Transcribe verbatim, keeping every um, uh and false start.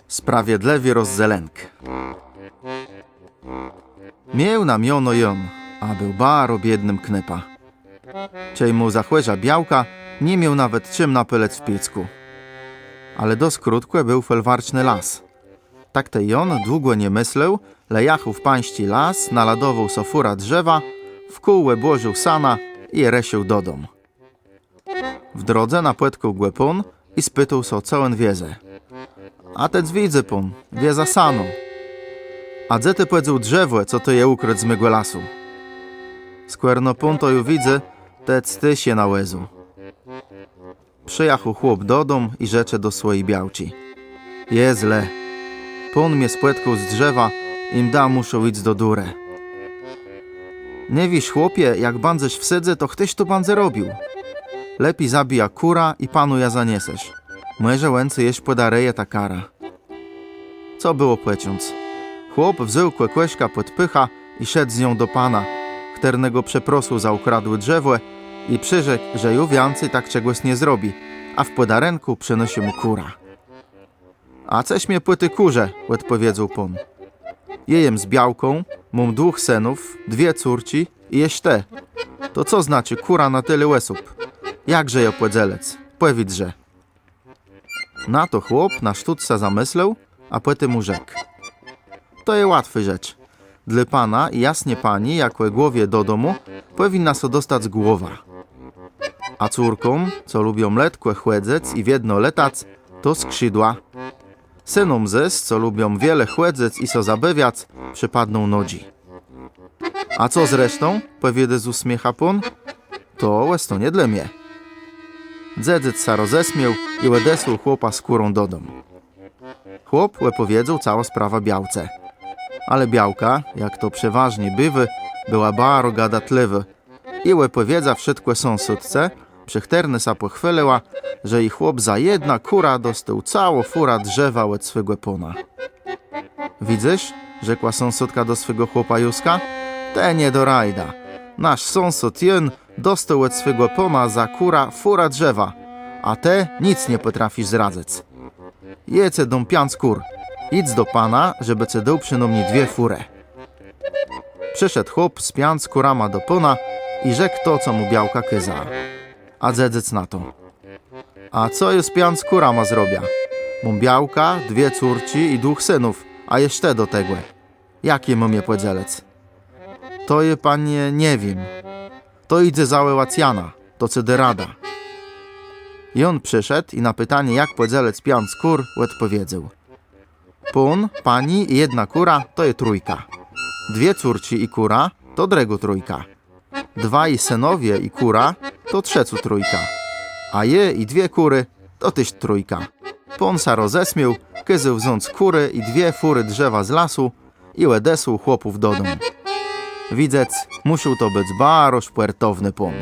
Sprawiedlëwi rozdzelënk. Miôł na miono Jón, a béł baro biédnym knôpã. Czej mù zachòrza białka, ni miôł nawet czim napôlëc w piéckù. Ale dosc krótkò béł felwarczny las. Tak tej Jón długò nie mëslôł, le jachôł w pańsczi las, naladowôł so fùrã drzewa, wkół òbłożił sana i rësził do dóm. W drodze napòtkôł gò pón i spitôł so, co òn wieze. A tec widzã, pón, wiezã sano. A dze të pòdzôł drzewò, co të je ùkrôdł z mégò lasu? Skòrno pón to ju widzy, tec téż je na wòzu. Przëjachôł chłop do dóm i rzecze do swòji białczi: Je zle. Pón mie spòtkôł z drzewã i mdã mùszôł jic do dórë. Nie wiész, chłopie, jak bãdzesz w sôdzë, to chto to bãdze robił? Lepi zabijã kùrã i panu jã zaniesesz. Mòże òn cë jesz pòdarëje tã karã. Co bëło pòcząc? Chłop wzął kòkòszkã pòd pôchã i szedł z nią do pana, chtërnégò przeprosył za ùkradłé drzewò i przërzekł, że ju wiãcy tak czegòs nie zrobi, a w pòdarënkù przëniese mù kùrã. A cëż mie pò ti kùrze, òdpòwiedzôł pón. Jô jem z białką, móm dwùch sënów, dwie córczi i jesz të. To co znaczi kùra na tëli òsób? Jakże jã pòdzelëc? Pòwiédzże. Na to chłop na sztót sã zamëslôł, a pòtemù rzekł: To je łatwô rzecz. Dlô pana i jasnie pani, jakò głowie do domù, pòwinna so dostac głowa. A córkóm, co lubią letkò chòdzëc i wiedno latac, to skrzidła. Sënóm zôs, co lubią wiele chòdzëc i so zabôwiac, przëpadną nodżi. A co z resztą? Pòwiedzôł z ùsmiéchã pón. To òstónie dlô mie. Dzedzëc sã rozesmiôł i òdesłôł chłopa z kùrą do dóm. Chłop òpòwiedzôł całą sprawã białce. Ale białka, jak to przewôżnie biwô, bëła baro gadatlëwô i òpòwiedza wszëtkò sąsôdce, przë chtërny sã pòchwôlëła, że ji chłop za jedną kùrã dostôł całą fùrã drzewa òd swégò pòna. Widzysz, rzekła sąsôdka do swégò chłopa Józka, të niedorajda. Nasz sąsôd Jón dostôł òd swégò pòna za kùrã fùrã drzewa, a të nick nie pòtrafisz zradzëc. Jô cë dóm piãc kùr. Jidz do pana, żebë cë dôł przënômni dwie fùrë. Przëszedł chłop z piãc kùrama do pòna i rzekł to, co mù białka kôza. A dzedzëc na to: A co jô z piãc kùrama zrobiã? Móm białkã, dwie córczi i dwùch sënów, a jesz të do tegò. Jak jô móm je pòdzelëc? To jô, panie, nie wiém. To jidze zawòłac Jana, to cë dô radã. I òn przëszedł i na pitanié, jak pòdzelëc piãc kùr, òdpòwiedzôł: Pón, pani i jedna kùra to je trójka. Dwie córczi i kùra to drëgô trójka. Dwaj sënowie i kùra to trzecô trójka. A jô i dwie kùrë to téż trójka. Pón sã rozesmiôł, kôzôł wząc kùrë i dwie fùrë drzewa z lasu i òdesłôł chłopów do dóm. Widzec, mùszôł to bëc baro szpòrtowny pón.